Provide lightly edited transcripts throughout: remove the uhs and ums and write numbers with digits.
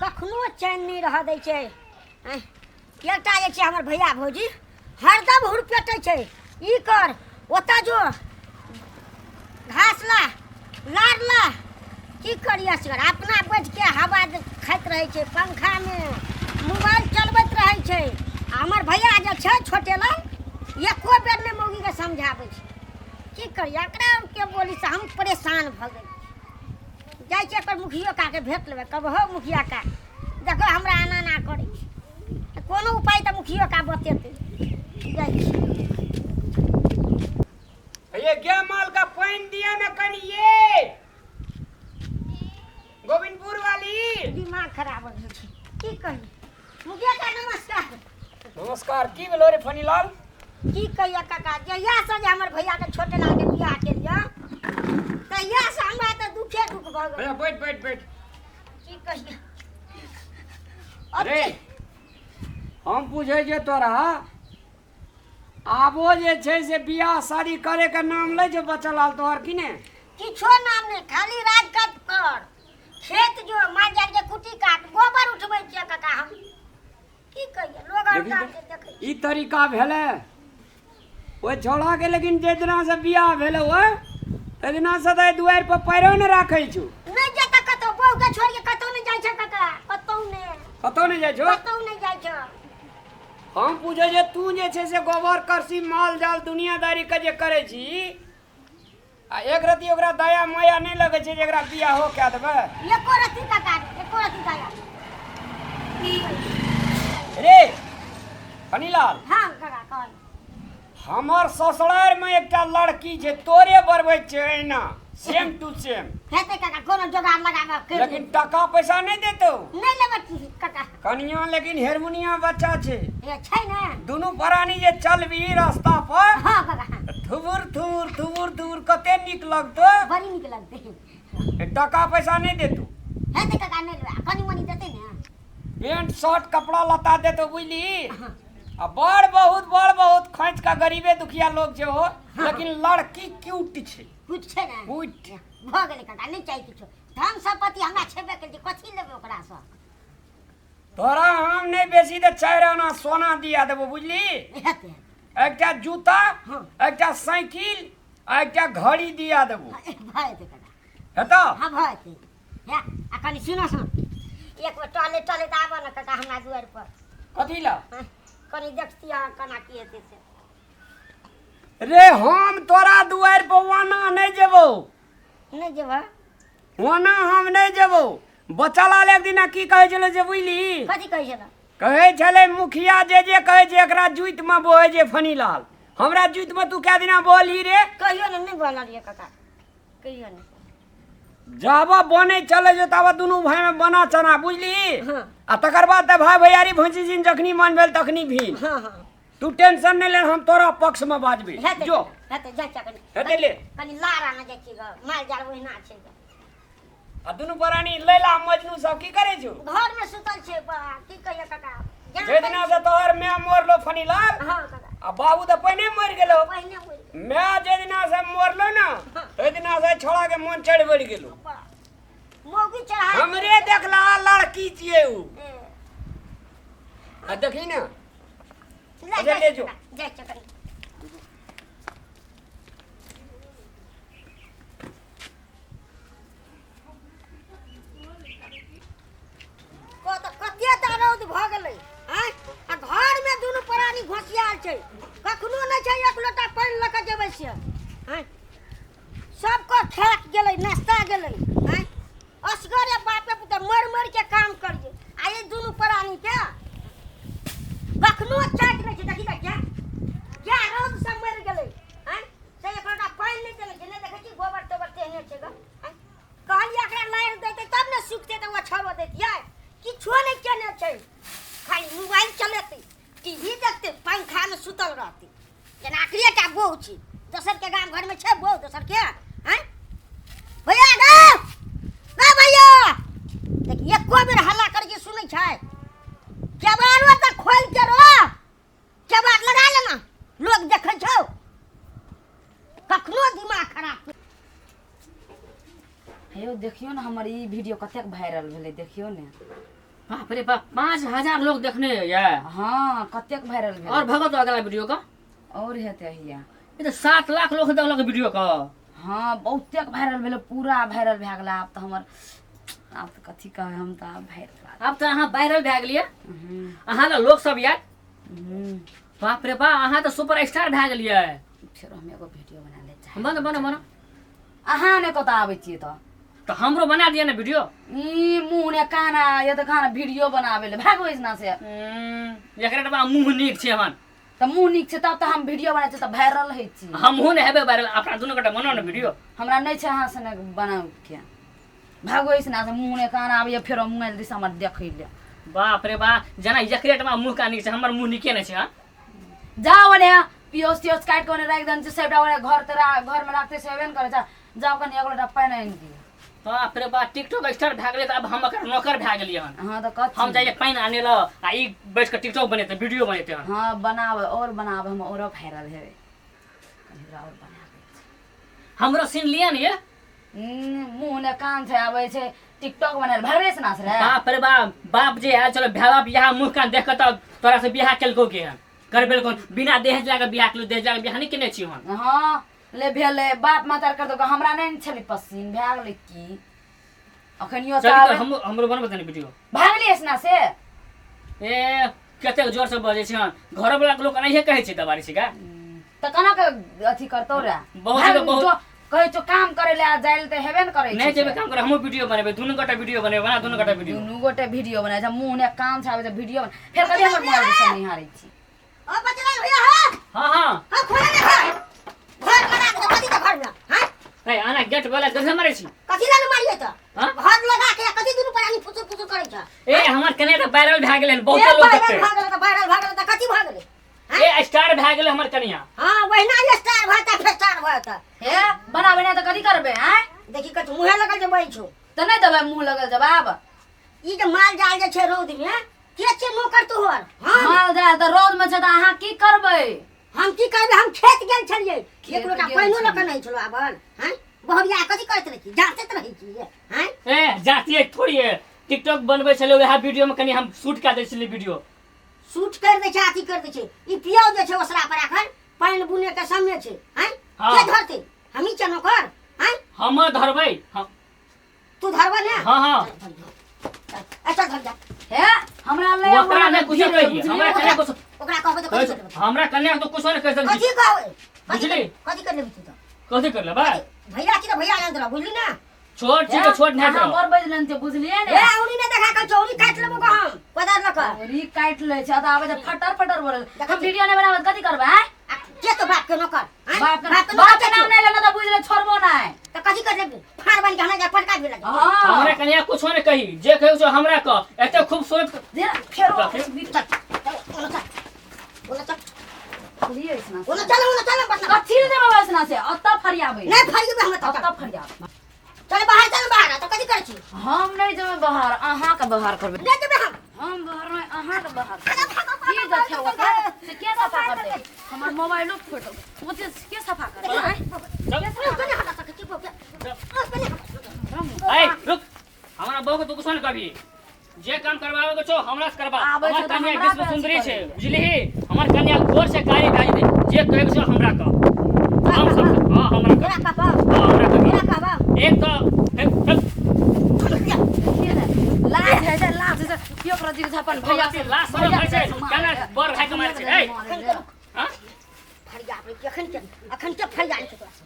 कखनो चैन नहि रहऽ दै छै। आँय, एकटा जे छै हमर भैया भौजी हरदम हुरपेटै छै, ई कर ओतऽ जो, घास ला, लार ला। की करी असगर अपना बैठ के हवा खाइत रहै छै, पंखामे मोबाइल चलबैत रहै छै। आ हमर भैया जे छै छोटे लाल, एको बेर नहि मौगीके समझाबै छै। की करी एकरा के बोली से हम परेशान भऽ गेल जाइ छियै। एकर मुखियो काके भेट लेबै, कहबै हौ मुखिया का, देखो हमरा एना एना करै छै, कोनो उपाय तऽ मुखियो का बतेतै। जाइ छी। ये गे माल का पानी दिया ना कनी, ये गोविंदपुर वाली। दिमाग खराब हो गेल छै, की कही। मुखिया का नमस्कार। नमस्कार। की भेलो रे फनीलाल? की कहिया काका, जहिया से जे हमर भैया के छोटे लाल के बियाह केलियै तहिया से हमरा तऽ दुखे दुख भऽ गेल। भैया बैठ बैठ बैठ। की कहिया। अरे हम पूछे जे तोरा आबो जे छै से बियाह शादी करे के नाम लै छै बच्चा लाल तोहर की ने? किछो नाम नहि, खाली राज काज कर, खेत जो, माल जाल के कुटी काट, गोबर उठबै छियै काका। हम की कहिए, लोग और देखी काम तऽ, के देखै। ई तरीका भेलै ओहि छौड़ा के, लेकिन जे दिना से बियाह भेलै ओहि ताहि दिना से तऽ दुआरि पर पैरो नहि राखै छौ। नहि जेतै कतौ, बहू के छोड़ के कतौ नहि जाइ छै काका, कतौ नहि। कतौ नहि जाइ छौ? कतौ नहि जाइ छै। हम पूछै जे तू जे छै से गोबर करसी माल जाल दुनियादारी के जे करै छी आ एक रति ओकरा दया माया नहि लगै छै जे एकरा बियाहो कए देबै? एको रति काका, एको रति दया। रे फनीलाल। हाँ काका, कहल। हमर ससुरारिमे एकटा लड़की छै, तोरे बरबै छै एहिना सेम टू सेम। हेतै काका, कोनो जोगाड़ लगाबऽ कर। लेकिन टाका पैसा नहि देतौ। नहि लेबै की काका। कनिया लेकिन हेरमुनिया बच्चा छै। ए छै ने। दुनू प्राणी जे चलबी रास्ता पर, हाँ काका, हाँ। थुबुर थुबुर थुबुर थुबुर कते नीक लगतौ। बड़ी नीक लगतै। टाका पैसा नहि देतौ। हेतै काका, नहि लेबै, कनि मनि देतै ने। पेंट शर्ट कपड़ा लत्ता देतौ, बुझली? आ बड़ बहुत बड़ बहुत खैच का गरीबे दुखिया लोग छै हो, लेकिन लड़की क्यूट छै। क्यूट छै ने? क्यूट। भऽ गेलै काका, नहि चाही किछो, धन संपत्ति हमरा छेबे करै छै, कथी लेबै ओकरासँ? तोरा हम नहि बेसी तऽ 4 आना सोना दिया देबो, बुझली? हेतै। एकटा जूता, एकटा साइकिल आ एकटा घड़ी दिया देबो। भऽ जेतै काका। हेतौ? हाँ, भऽ जेतै। हे आ कनि सुनो सुन, एक बेर टहले टहले तऽ आबऽ ने काका हमरा दुआरि पर। कथी ला? हँ, कनि देखती अहाँ केना की हेतै से। रे हम तोरा दुआरि पर ओना नहि जेबौ। नहि जेबऽ? ओना हम नहि जेबौ। बच्चा लाल एक दिना की कहै छलै जे बुझली? कथी कहै छलै? कहै छलै मुखिया जे जे कहै छै एकरा जुतिमे बोहै छै फनीलाल। हमरा जुतिमे तू कए दिना बोलही रे? कहियो ने नहि बोललियै काका, कहियो ने। जाबऽ बनै चलै छै ताबऽ दुनू भाइमे बना चना, बुझली? हाँ। आ तकर बाद तऽ भाय भैयारी भैंसी छिन, जखनी मन भेल तखनी भी। हाँ हाँ तू टेंशन नहि ले, हम तोरा पक्षमे बाजबै। हेतै। जो। हेतै, जाइ छियै कनि। हेतै, ले। कनि लार आनऽ जाइ छियै, माल जाल ओहिना छै। आ दुनू प्राणी लैला मजनू सब की करै छौ? घरमे सुतल छै बा, की कहियै काका, जान। जे दिना से तोहर माय मरलो फनीलाल, हाँ काका। आ बाबू तऽ पहिने मरि गेलो। पहिने मरि गेल। माय जे दिना से मरलो ने ताहि दिना से छोड़ा के मन चढ़ि बढ़ि गेलो। बा, मौगी चढ़ा। हमरे देखला लड़की छियै उ। ए, आ देखी ने। ले। अच्छा, जाइ ले छियै जो। काका, जाइ छियै कनि। कत कते टा रौद भऽ गेलै आँय, आ घरमे दुनू प्राणी घोसियाल छै, कखनो नहि छै एक लोटा पानि लऽ कऽ जेबै से। आँय, सबके खाक गेलै, नाश्ता गेलै। आँय, असगरे बापे पुते मरि मरि के काम करियै आ ई दुनू प्राणी के कखनो चाटि नहि छै। देखी तऽ क्या क्या रौद से मरि गेलै। आँय, से एक लोटा पानि नहि देने छै, नहि देखै छी गोबर तोबर तेहने छै ग। आँय, कहलियै एकरा लारि दैतै तब ने सुखतै, तऽ ओ छबो दैतियै, किछो नहि केने छै। खाली मोबाइल चलेतै, टीवी देखतै, पंखामे सुतल रहतै, जेना एकरे टा बहु छै। दोसरके गाम घरमे छै बहु दोसरके? आँय भैया, गौ गौ भैया, देख एको बेर हल्ला करै छै सुनै छै? केबाड़ो तऽ खोलि के रो, केबाड़ लगा लेना, लोग देखै छौ। कखनो दिमाग खराब। हे यौ, देखियौ ने हमर ई वीडियो कतेक वायरल भेलै, देखियौ ने। बाप रे बाप, 5000 लोग देखने ये। हाँ, कतेक वायरल भेल। और भगत अगला वीडियो का और हेतै हिया। ई तऽ 7 लाख लोग देखलक वीडियो का। हाँ, बहुतेक वायरल भेलै, पूरा वायरल भए गेलै। आब तऽ हमर आब तऽ कथी कहबै, हम तऽ आब वायरल। आब तऽ अहाँ वायरल भए गेलियै, अहाँ लग लोक सब याद। बाप रे बाप, अहाँ तऽ सुपर स्टार भए गेलियै। फेर हम एगो वीडियो बना ले चाहै। बना बना बना। अहाँ ने कतऽ आबै छियै तऽ? तऽ हमरो बना दिअ ने वीडियो। ई मुँह ने काना ये तऽ खाना वीडियो बनाबै ले भागो इसना से। एकरा तऽ मुँह नीक छै हन। तऽ मुँह नीक छै तब तऽ हम वीडियो बनाबै छियै तऽ वायरल होइ छी। हमहूँ ने हेबै वायरल, अपना दुनू गोटा बनाउ ने वीडियो। हमरा नहि छै अहाँ सने बनाबके, भागो इसना से। मुँह ने काना आबैए, फेरो मोबाइल दिस हमर देखै ले। बाप रे बा, जेना एकरे टा मुँह कान नीक छै, हमर मुँह नीके नहि छै। हँ जाओ ओने पियोस तियोस काटि कऽ ओने राखि देने छै सबटा, ओने घर तोरा घरमे राखतै से हेबे ने करै छै। जाओ कनि एगो लोटा पानि आनि दिअ। बाप रे बाप, टिकटॉक स्टार भए गेलै तऽ आब हम एकर नौकर भए गेलियै हन। हाँ तऽ कथी हम जाइए पानि आने लए आ ई बैठ कऽ टिकटॉक बनेतै, वीडियो बनेतै हन। हाँ बनाबै, और बनाबै, हम औरो वायरल हेबै, कनि ओकरा और बनाबै। हमरो सीन लिअ ने ये। मुँह ने कान छै, आबै छै टिकटॉक बनायल भरे से नाच रे। बाप रे बाप, बाप जे आयल छलो भाय बाप यहाँ मुँह कान देख कऽ तऽ तोरा से बियाह केलकौ के हन, करबेलकौ बिना दहेज लए कऽ बियाह केलौ, दहेज लए कऽ बियाह नहि केने छी हन। हाँ ले भेलै, बाप मातार कर दो, हमरा नहि ने छलै पसीन, भए गेलै की अखनियो चल तऽ हम हमरो बनबै तनी वीडियो। भए गेलै ऐसना से। ए कतेक जोर से बजै छै हन, घर वाला के लोक एनाहिए कहै छै दबारी छै का। तऽ केना के अथी करतौ रे? बहुत भाग बहुत। जो कहै छौ काम करे ले जाय ले तऽ हेबे ने करै नहि छै। जेबै काम करे, हमहूँ वीडियो बनेबै, दुनू गोटा वीडियो बनेबै, बना दुनू गोटा वीडियो। दुनू गोटे वीडियो बनाइ छै, मुँह ने काम छै, आबै छै वीडियो बना। फेर कभी हमर मोबाइल से निहारै छी। ओ बचलाल भैया है। हाँ हाँ हाँ खोले ने घर, घर लगा के कथी तऽ घर में हैं? ए आना गेट वाला गधे मारै छी। कथी लए मारिए तऽ? हाँ? घर लगा के कथी दुनू प्राणी फुसुर फुसुर करै छै? ए हमर कने तऽ वायरल भए गेलै, बहुत ए, लोग वायरल देखतै। भऽ गेलै तऽ वायरल भऽ गेलै तऽ कथी भऽ गेलै? ए स्टार भए गेलै हमर कनिया। हाँ वहिना स्टार भऽ जेतै, फेर स्टार भऽ जेतै। हे बनाबै नहि तऽ कथी करबै आँय? देखी कथी मुँहे लगल जे बजै छौ। तऽ नहि देबै मुँह लगल जवाब। ई जे माल जाल जे छै रौद में, के छै नौकर तोहर? हम माल जाल तऽ रौद में छै तऽ अहाँ की करबै? हम की करबै, हम खेत गेल छलियै, खेत एक लोटा गेल पानिओ लऽ कऽ छलियै। नहि छलौ आबल। हैं बहुरिया कथी करैत रहै छी, जाँचैत रहै छी हैं? ए जातिए थोड़ी है, टिकटॉक बनबै छलै वएह वीडियो में कनि हम शूट कए दै छलियै वीडियो। शूट कर दै छै, अथी कर दै छै। ई पियाउ जे छै ओसरा पर एखन पानि बुने के समय छै हैं? हाँ। के धरतै? हमही छियै नौकर हैं? हम धरबै हम। तू धरबऽ ने? हाँ हाँ। चल चल धर जा। हे हमरा ले ओकरा नहि कुछो कहिए, हमरा कन्या कुछो ओकरा कहबै तऽ कथी करबै? हमरा कन्या तो कुछो नहि कहि सकै कथी छी। कहबै? बुझली? कथी कर लेबही तू तऽ? कथी कर लेबै? भैया छी तऽ भैया जानत रह, बुझली ना? छोट छी तऽ छोट नहि अहाँ रह। बड़ बजि लेने छियै, बुझलियै ने? ए औरी नहि देखा कऽ चौरी काटि लेबो कऽ हम कोदारि लऽ कऽ। औरी काटि लै छै तऽ आबै छै फटर फटर बोलै। हम वीडियो नहि बनाबै तऽ कथी करबै आँय? आ के तो बाप के नौकर आँय? बाप के बाप के बाप के नौकर नाम नहि लेना तऽ बुझि ले छोड़बो नहि। तऽ कथी कर लेबही? फाड़ बनि के हमरा जा पटका भी लगे। हाँ हमरा कन्या कुछो नहि कही, जे कही सो हमरा कह, एते खूबसूरत जे फेरो चल, चल चल ओने चल, ओने चल, लिए ऐसना से। ओने चल, ओने चल बस। कथी ले देबै ऐसना से? अतऽ फरियाबै। नहि फरियेबै हम तऽ। अतऽ फरियाबै। चल बाहर, चल बाहर। तऽ कथी करै छी? हम नहि जेबै बाहर, अहाँके बाहर करबै। नहि जेबै हम। हम बाहर नहि, अहाँके बाहर करबै। की जे छै ओकर से के सफा करतै? हमर मोबाइलो फोटो ओते के सफा करतै आँय? चल। कने हटा सकै छी? कने हटा? ए रुक, हमरा बहू के तू कुछो नहि कहबी, जे काम करवावे के छौ हमरा से करबा। आबै हमर छौ तऽ कन्या हमरा विश्व पे सुंदरी अथी छै, करैए। बुझलिही? हमर कन्या गोर से कारी भए जेतै। जे कहै के छौ हमरा कह, हम सब हाँ हमरा कह। तोरा कहबौ? हाँ हमरा कह। तोरा कहबौ? एक तऽ हे, हे, देखिए ने, लाज है छै, लाज है छै। केओ ओकरा जीव अपन भैया से लाज शरम होइ छै, केना बड़ भाई के मारै छै? ए हाँ फरिया पे अखन के अखन के फरिया छै तोरा से।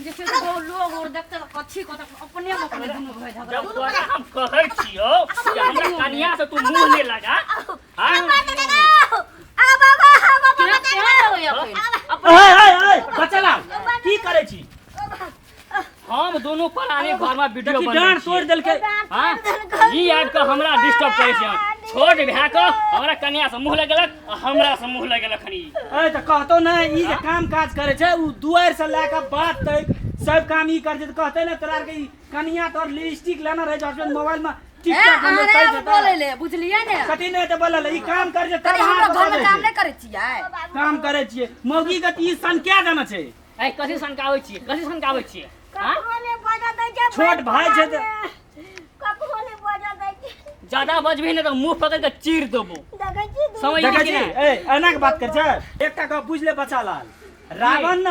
जे छै से लोग और देखते तऽ कथी कहते, अपने मे अपने दुनू भाई झगड़ा। जब तोरा हम कहै छियौ जे हमरा कन्या से तू मुँह नहि लगा। हाँ केना केना होइए अखन? ए ए ए बचला, की करै छी? हम दोनों प्राणी घर में वीडियो देखी बनबै डाँड़ छियै। तोड़ि देलकै। हाँ ई आबि कऽ हमरा डिस्टर्ब करै छै। छोट भए कऽ हमरा कन्या से मुँह लगेलक आ हमरा से मुँह लगेलक हन ई। ए तऽ कहतौ ने, ई जे काम काज करै छै उ दुआरि से लए कऽ बात तक सब काम ई करै छै तऽ कहतै ने तोरा आरके ई कनिया तोर लिपस्टिक लेना रहै छै हसबैंड मोबाइल में ए टिकटॉक अहाँ बनबै नहि तै आब छै बोलै ले, बुझलियै ने? कथी नहि तऽ बोलल ई काम करै छै तब कनि हमरा अहाँ घर में बतबै काम छै। नहि करै छियै? काम करै छियै, मौगी के तऽ ई सन क्या जाना छै? ए कथी सनकाबै छियै, कथी सनकाबै छियै? हाँ ककरो ने बजऽ दै छै। छोट भाई छै तऽ ज्यादा बजबही ने तऽ मुंह पकड़ के चीर देबो। देखै छी समझ देखै कि छी नहि? ए एना के बात कर छै। एकटा गप बुझ ले बच्चा लाल, रावण न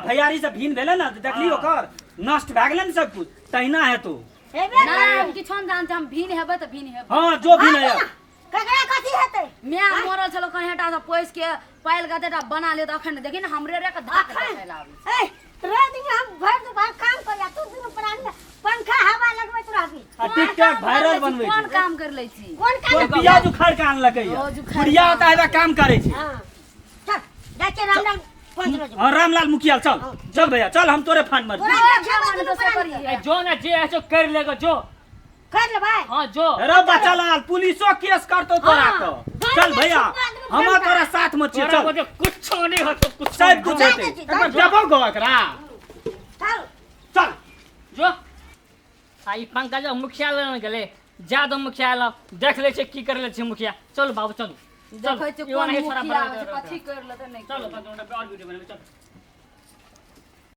भैयारी से भिन्न भेलै ने, तऽ देखली ओकर नष्ट भए गेलै ने सब कुछ, तहिना हेतौ। हेबे ना, हम किछो नहि जानते, हम भिन हेबै तऽ भिन हेबै। हाँ जो भिन्न है। ककरा कथी हेतै? माय मरल छलो कन्हेटा से पोसि के पालि के एतेटा बना ले, तऽ अखन देखी ने हमरे रे के धाक अखन देखै लए आबै छै। ए राति में हम भरि दुपहर काम करिया, तू दुनू प्राणी पंखा हवा लगबैत रहबी। आ कोन टिकटॉक काम कर वायरल लै छी? बनबै कोन छै। काम कर लै छी? कोन काम? कोन पियाज उखाड़ के आनलकै रोज या उखाड़ बुढ़िया के होता है काम करै छै। हाँ चल जाइ छियै रामलाल पहुँच रोज। हाँ रामलाल मुखिया, चल चल भैया चल, हम तोरे फान मर तोरा जे देखेबै मन दुनू हेतौ से प्राणी के। करिहे। ए जो ने जे है सो कर लेगो जो। कर लेबै। हाँ जो। रे बच्चा लाल, पुलिसो केस करतो तोरा हाँ, को। गाड़ी चल में भैया, छुपा देबै हम डंडा। तोरा साथ में छियै, तोरा चल। बोझे कुछो नहीं होतो, कुछो सब नहीं। कुछ जाइ हेतै। छी, एक बार जाइ छी। देबो गो एकरा। चल चल जो। आ ई पंकज मुखिया लग गेलै, जा दो मुखिया लग, देख लै छै की कर लै छै मुखिया। चल बाबू चलू। देखै छियै चलू, कोन ई ओनाही छोड़ा मुखिया बना आबै छै, दे। कथी करि लेतै नहि चलो करि लेतै। और वीडियो बनेबै चल।